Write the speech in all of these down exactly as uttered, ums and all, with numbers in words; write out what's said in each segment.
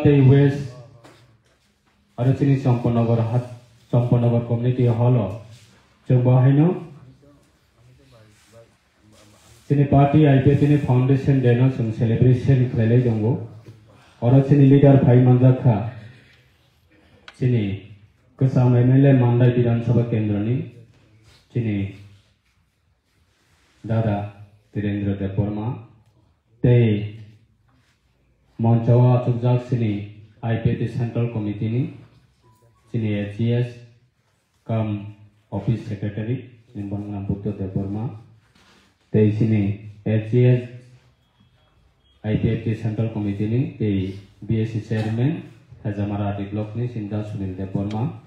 Tei West, aro chini Champanagar hat, Champanagar Community Hall o chwng bo haino chini party I P F T ni Foundation Day no chwng celebration khlailai tongo. Oro chini leader phai manjak kha, chini kwcham M L A Mandai Bidhan Sabha Kendra ni chini Dada Tirendra Debbarma, tei moncho o achukjak chini I P F T Central Committee ni chini A G S cum Office Secretary chini Bongnam Buddha Debbarma, tei chini A G S I P F T Central Committee ni tei B S C Chairman Hajamara D Block ni Sinda Sunil Debbarma,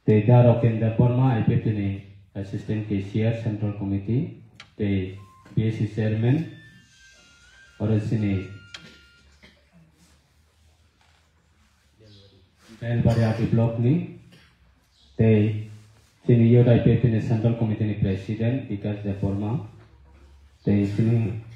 tei da Roken Debbarma, I P F T ni Assistant Cashier Central Committee, tei B S C Chairman, oro chini Belbari R D Block ni, tei chini Youth I P F T ni Central Committee ni President Bikash Debbarma, tei chini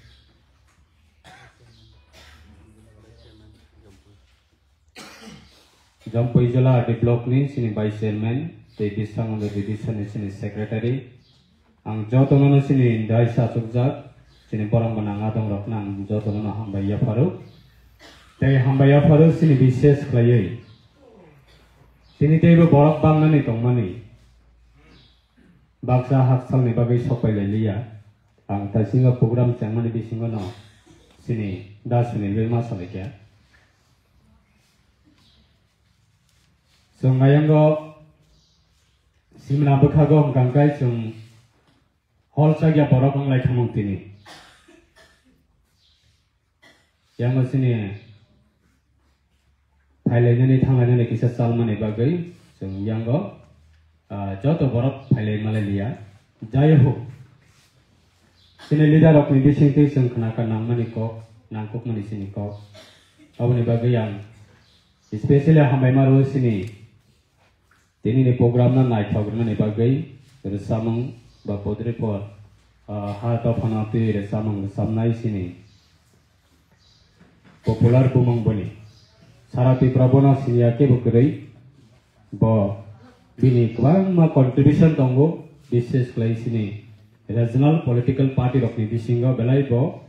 Jampuijala R D Block ni chini Vice Chairman tei Biswanath Division ni chini Secretary. Ang jotono no chini dai sachukjak, chini borok gwnang adong rokno ang jotono no hambai yapharo. Tei hambai yapharo chini bises khlaiwi. Chini teibo borok bangnani tongmani. Baksa haksalni bagwi sokpai lai liya. Ang taisingo program chengmani bisingo no chini da Sunil bai ma salai kha. Chwng ayango simna bwkhago hwnkha khe chwng hol chakya borok wng lai khamung tini. Yango chini phailainani thanglainani kisa chalmani bagwi chwng yango, ah, joto borok phailai malai liya. Jai ho. Chini leader rokni bisingtwi chwng khna kha nangmani kok, nangkukmani chini kok. Aboni bagwi ang specially hambai ma rwo chini Tini ni program no naithok rwnani bagwi rwchapmung ba podripor, ah, ha dophano twi rwchapmung rwchapnai sini popular bumung boni sara Tripura bono siniya kebo kwrwi. Bo bini kwbangma contribution tongo, bises khlai sini regional political party rokni bisingo belai bo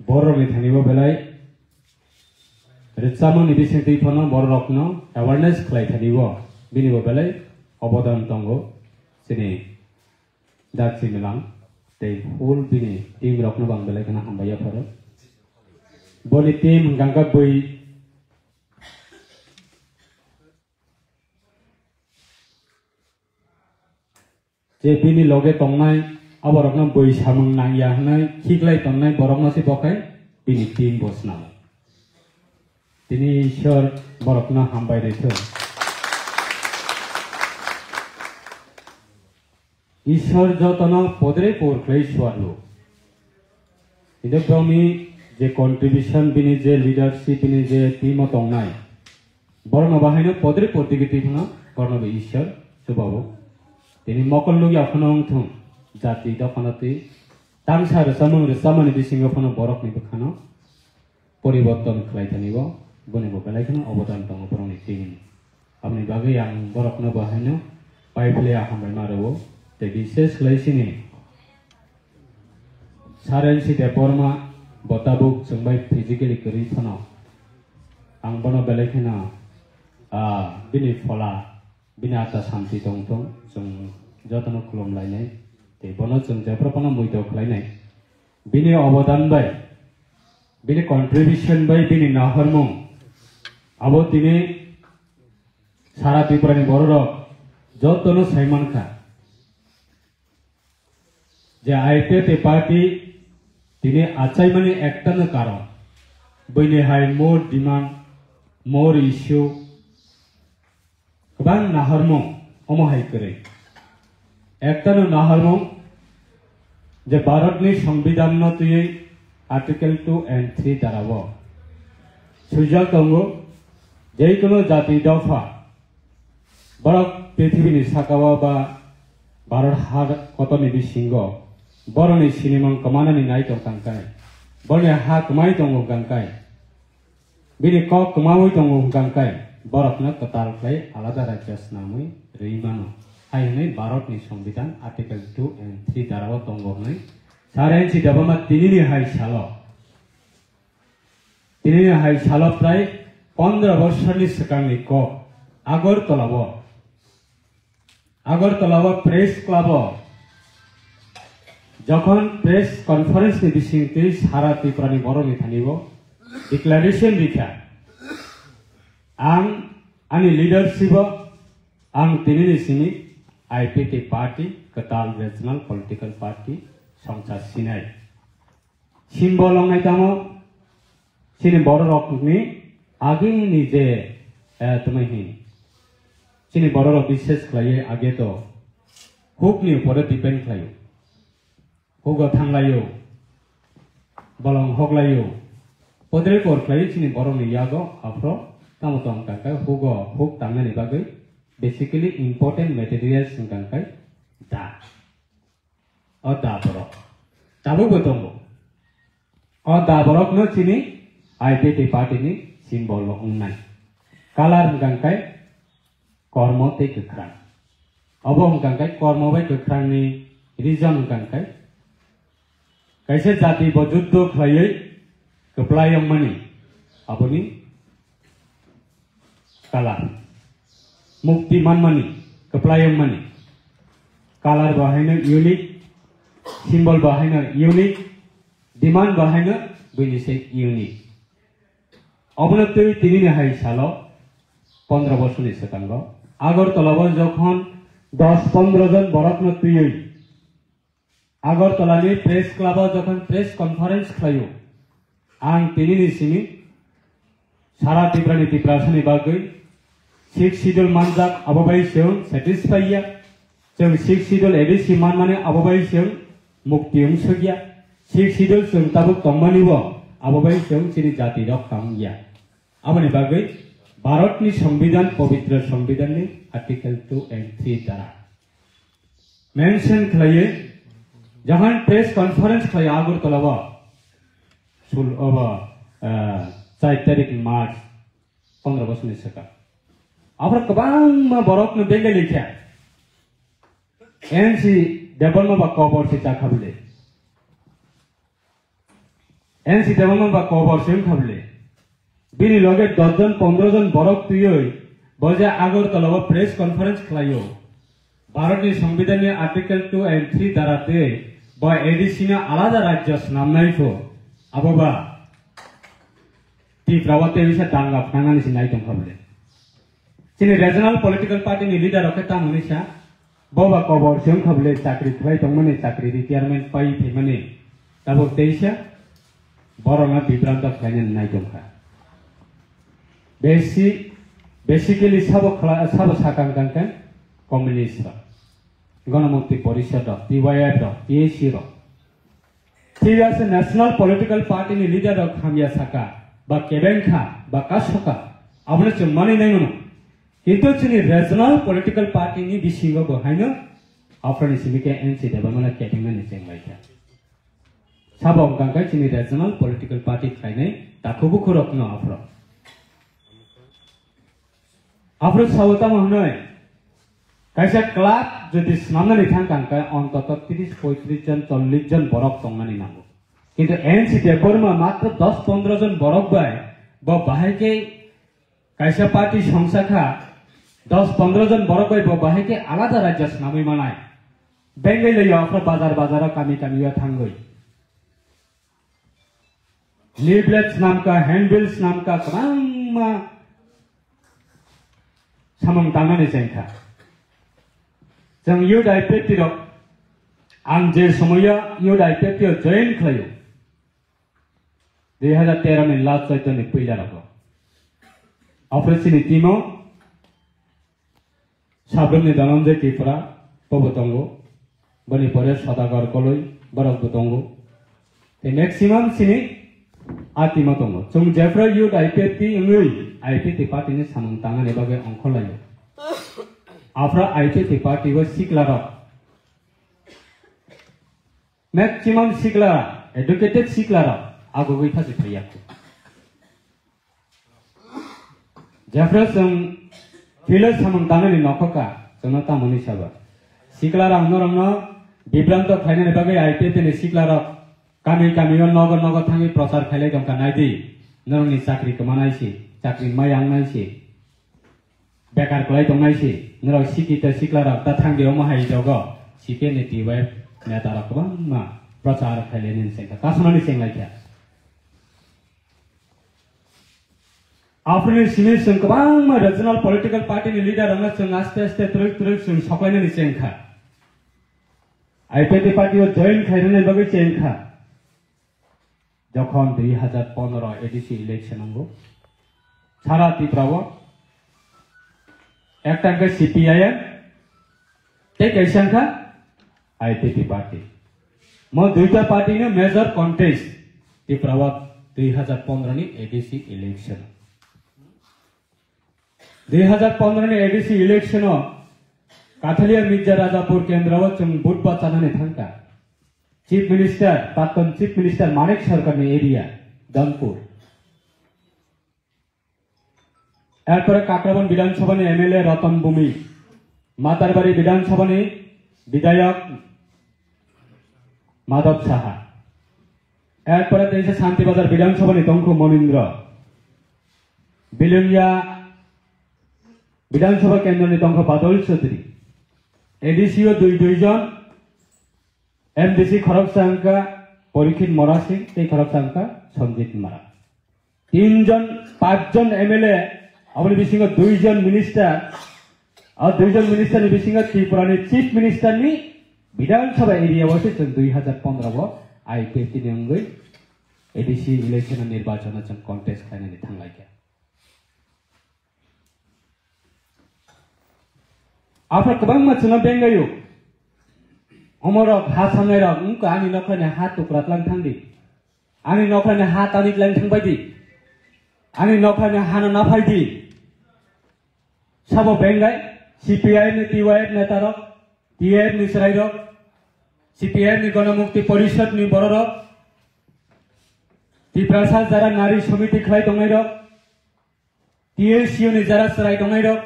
bororokni thani bo belai rwchapmungni bisingtwi phano bororokno awareness khlai thani bo bini bo belai obodan tongo. Chini Dakchi Milang tei full bini team rokno bo ang belai kheno hambai yapharo. Boni team hwnkha khe bui je bini loge tongnai, aborokno bui samung nangya hwnwi khiklai tongnai borokno se bo khe bini team bo swnam. Tini Ishwar borokno hambai rwthwng. Ishwar jotono podre por khlai suarlo. Hingke borokni je contribution, bini je leadership, bini je team o tongnai, borokno bahaino podre podre ke twi phano borokno bo Ishwar chubao. Tini mokol nukya phano wngthung, jati dophano twi tangsa rwchapmung rwchapmani bisingo phano borokni bwkhano poriborton khlai thani bo, boni bo belai kheno obodan tongo borokni team ni. Aboni bagwi ang borokno bo haino pai phle a hambai ma rwo, tei bises khlai sini Saren si Debbarma bo tabuk chwng bai physically kwrwi phano ang bono belai kheno, ah, bini phola, bini atma santi tongthung, chwng jotono khulum lainai, tei bono chwng jephru phano muitok khlainai. Bini obodan bai, bini contribution bai, bini nahormung, abo tini sara Tripura ni bororok jotono sai mankha je I P F T party tini achaimani ektano karon, bini hai more demand, more issue, kwbang nahormung omo hai kwrwi. Ektano nahormung je Bharatni Songbidanno twiwi Article two and three darao swijak tongo, jekono jati dopha borok prithibini sakao ba Bharat ha kotorni bisingo borokni sinimung kwmanani nai tongkha khe, borokni ha kwmai tongo kha khe, Bini kok kwmawi tongo hwnkha khe borokno kwtal khlai alada rajya swnamwi rwi mano, hai hwnwi Bharatni Songbidan Article two and three darao tongo hwnwi Sir N C Debbarma tinini hai salo, tinini hai salo prai pondro bosorni swkangni kok Agartala-o Agartala-o Press Club-o jokhon press conference-ni bisingtwi sara Tripurani borokni thani-o declaration rikha, ang ani leadership-o ang tinini simi I P T party, kwtal regional political party songcha sinai. Symbol wngnai tamo chini bororokni agini je, eh, tongmani hin. Chini bororok bishes khlaiwi age to hukni upore depend khlaio. Hugo thanglaio, bolong hoklaio, podre kor khlaio chini borokni yago aphro tamo tong kha khe hugo huk tangnani bagwi basically important materials wngkha khe da. O da borok. Tabukbo tongo. O da borokno chini I P T party ni symbol o wngnai. Color hwnkha khe kormo tei kwkhwrang. Obo hwnkha khe kormo bai kwkhwrang ni reason hwnkha khe kaisa jati bo juddo khlaiwi kwplai wngmani aboni color. Mukti manmani, kwplai wngmani. Color bo haino unique, symbol bo haino unique, demand bo haino buini se unique. Obono twi tinini hai salo pondro bosorni swkango Agartala o jokhon dos pondro jon borokno twiwi Agartala ni Press Club o jokhon press conference khlaio, ang tinini simi sara Tripura ni Tiprasa ni bagwi Sixth Schedule manjak abo bai chwng satisfy ya, chwng Sixth Schedule A D C manmani abo bai chwng mukti wngsuk ya, Sixth Schedule chwng tabuk tongmani bo abo bai chwng chini jati rok tang ya. Aboni bagwi Bharatni Songbidan, pobitro Songbidanni Article two and three dara mention khlaiwi, jokhon press conference khlaiwi Agartala-o, sul-, obo, ah, char tarik March, pondro bosorni swkang. Aphro kwbangma borokno bengali kha. N C Debbarma ba kobor se chakha bwle. N C Debbarma ba kobor se wngkha bwle. Bini loge dos jon pondro jon borok twiwi bo je Agartala-o press conference khlaio. Bharatni Songbidanni Article two and three dara twi bo A D C no alada rajya swnamnai pho abo ba Tiprao tei wngsa danga phnangnani se nai tongkha bwle. Chini regional political party ni leader rok khe tamo hinwi sa, bo ba kobor se wngkha bwle chakri khlai tongmani, chakri retirement pai phaimani. Tabuk teisa borokno bibranto khlainani nai tongkha. Basi-, basically sabo khla-, sabo sakang kang khe communist rok, Ganamukti Porishad rok, T Y F rok, T A C rok. Thik ase, national political party ni leader rok hamya saka, ba kebeng kha, ba kasoka, abono chwng manwi nai mano. Kintu chini regional political party ni bisingo bo haino aphani simi khe N C Debbarma no kebengnani cheng lai kha. Sabo wngkha khe chini regional political party khlainai takhuk bukhuk rokno aphro. Aphro sao tamo hwnwi, kaisa club jodi swnamnani thang kha, hwnkhe ontoto tris poitris jon, chollish jon borok tongmani nango. Kintu N C Debbarma matro dos pondro jon borok bai bo bahai khe kaisa party songsa kha, dos pondro jon borok bai bo bahai khe alada rajya swnamwi manai. Bengai lai aphro bazar bazaro kami kamio thangwi. Leaflet swnamkha, handbill swnamkha, kwbangma samung tangnani chengkha. Chwng Youth I P F T rok, ang je somoyo Youth I P F T o join khlaio, dui hajar tero ni last chaitoni puila rogo. Aphro chini team o Sabrumni Dhananjay Tripura, bobo tongo. Boni pore Sodagar Koloi, borok bo tongo. Tei maximum chini a team o tongo. Chwng jephru youth I P F T wngwi I P F T party ni samung tangnani bagwi ongkhorlaio. Aphra I P F T party o sikla rok, maximum sikla, educated sikla rok agugwi thasi phaiya. Jephru chwng philo samung tangnani nokhoka, chwngno tamoni saba. Siklarok norokno bibranto khlainani bagwi I P F T ni siklarok kami kamio nogo nogo thangwi prochar khailai tongkha, naidi, norokni chakri kwmanai si, chakri maya wngnai si, bekar kwlai tongnai si, norok sikita siklarok ta thangdi omo hai jogo, C P M ni T Y F netarok kwbangma prochar khailainani chengkha, kasonani chenglaikha. Aphuru simi chwng kwbangma regional political party ni leader rokno chwng aste aste twrwk twrwk chwng soklainani chengkha. I P F T party o join khainani bagwi chengkha. Jokhon dui hajar pondro A D C election wngo, sara Tripura o ekta hwnkhe C P I M, tei kaisa wngkha I P P party. Mo duita party no major contest Tripura o dui hajar pondro ni A D C election. Dui hajar pondro ni A D C election o Kathalia Mirza Rajapur kendro o chwng vote bachanani thangkha. Chief Minister, Praktun Chief Minister Manik Sarkar ni area, Dhanpur. Erpore Kakrabon Bidhan Sabha ni M L A Ratan Bhumi, Matarbari Bidhan Sabha ni Bidhayak Madhav Saha. Erpore teisa Shanti Bazar Bidhan Sabha ni tongkhu Monindra. Bilungia Bidhan Sabha kendro ni tongkhu Badal Chaudhary. A D C o dui dui jon, M D C khoroksa wngkha Porikit Mora Singh, tei khoroksa wngkha Sanjit Mara. Tin jon, pach jon M L A, aboni bisingo dui jon minister, a dui jon minister ni bisingo Tripura ni Chief Minister ni Bidhan Sabha area o se chwng dui hajar pondro o I P F T ni wngwi A D C election o nirbachon o chwng contest khlainani thanglaikha. Aphuru kwbangma chwngno bengaio. Omorok ha sannairok wngkha ani nokhrani ha tukra tlang thangdi. Ani nokhrani ha tani tlang thangbaidi. Ani nokhrani hano naphaidi. Sabo bengai C P I M ni T Y F netarok, T Y F ni chwrairok, C P I M ni Ganamukti Porishad ni bororok, Tiprasa jara nari somiti khlai tongnairok, T S U ni jara chwrai tongnairok,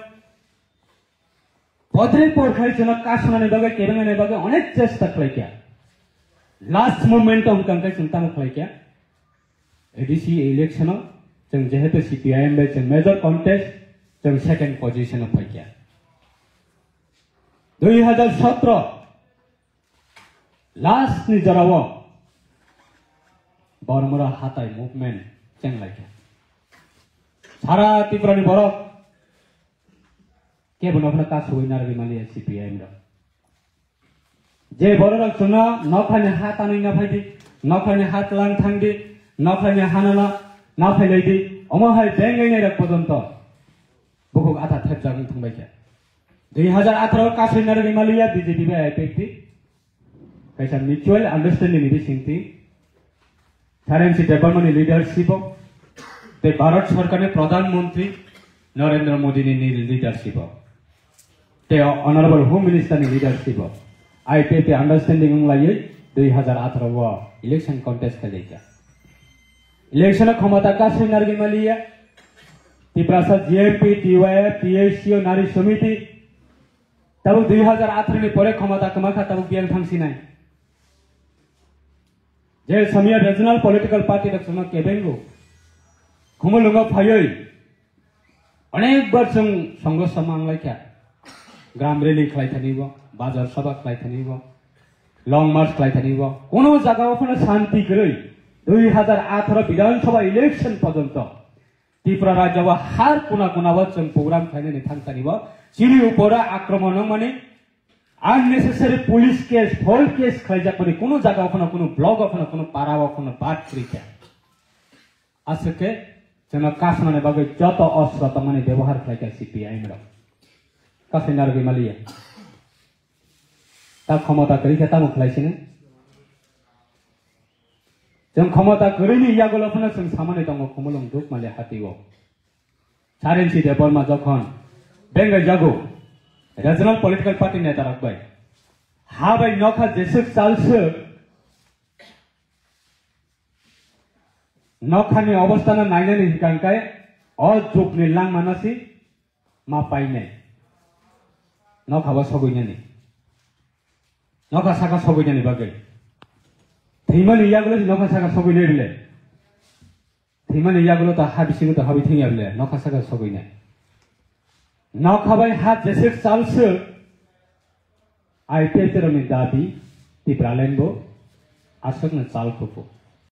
podre por khai chwngno kasonani bagwi, kebengani bagwi onek chesta khlaikha. Last moment o hwnkha hwnkhe chwng tamo khlaikha. A D C election o chwng jehetu C P I M bai chwng major contest, chwng second position o phaikha. Dui hajar sotro last ni jorao Bormura hatai movement chenglaikha. Sara Tripura ni borok kebo nokhno kasugwi narwgwi maliya C P I M rok. Je bororok chwngno nokhrani ha tanwi naphaidi, nokhrani ha tlang thangdi, nokhrani hano na, naphailaidi, omo hai bengwi nairok pojonto bukhuk atha thepjagwi thangbaikha. Dui hajar atharo kasui narwgwi maliya B J P bai I P F T. Kaisa mutual understanding ni bisingtwi Sarensi Debbarma ni leadership o, tei Bharat Sarkar ni Pradhan Mantri Narendra Modi ni, ni leadership o, tei Honorable Home Minister ni leadership o, I P F T understanding wng laiwi dui hajar atharo o election contest khaijak. Election o khomota kasui narwgwi maliya, Tiprasa G M P, T Y F, T S U, Nari Samiti, tabuk dui hajar atharo ni pore khomota kwmakha, tabuk biyang thangsinai. Je samia regional political party rok chwngno kebengo, Khumulwngo phaiwi onek bar chwng songho sama wnglaikha, gram rally khlai thanibo, bazar sabha khlai thanibo, long march khlai thanibo, kono jagao phano shanti kwrwi dui hajar atharo Bidhan Sabha election porjonto Tripura rajyo o har kuna kuna o chwng program khlainani thangtani bo chini upora akromon wngmani, unnecessary police case, false case khlaijakmani, kunu jaga o phano, kunu block o phano, kunu para o phano bad kwrwi kha. Aswk khe chwngno kasmani bagwi joto ostro tongmani bebohar khlai kha C P I M rok. Kasui narwgwi maliya. Ta khomota kwrwi khe tamo khlai sini? Chwng khomota kwrwini yagulo phano chwng samani tongo Khumulwng Dukmali hati o. Sarensi Debbarma jokhon bengai jago regional political party neta rok bai ha bai nokha jeswk chalswk nokhani obostano nainani hwnkha hwnkhe O jukni langmano si ma painai. Nokha bo sogoinani. Nokha saka sogoinani bagwi. Thwimani yagulo si nokha saka sogoinai bile. Thwimani yagulo ta ha bisingo ta habwi thwngya bile. Nokha saka sogoinai. Nokha bai ha jeswk chalswk. I P F T rokni dabi Tipraland bo aswkno chal khupo.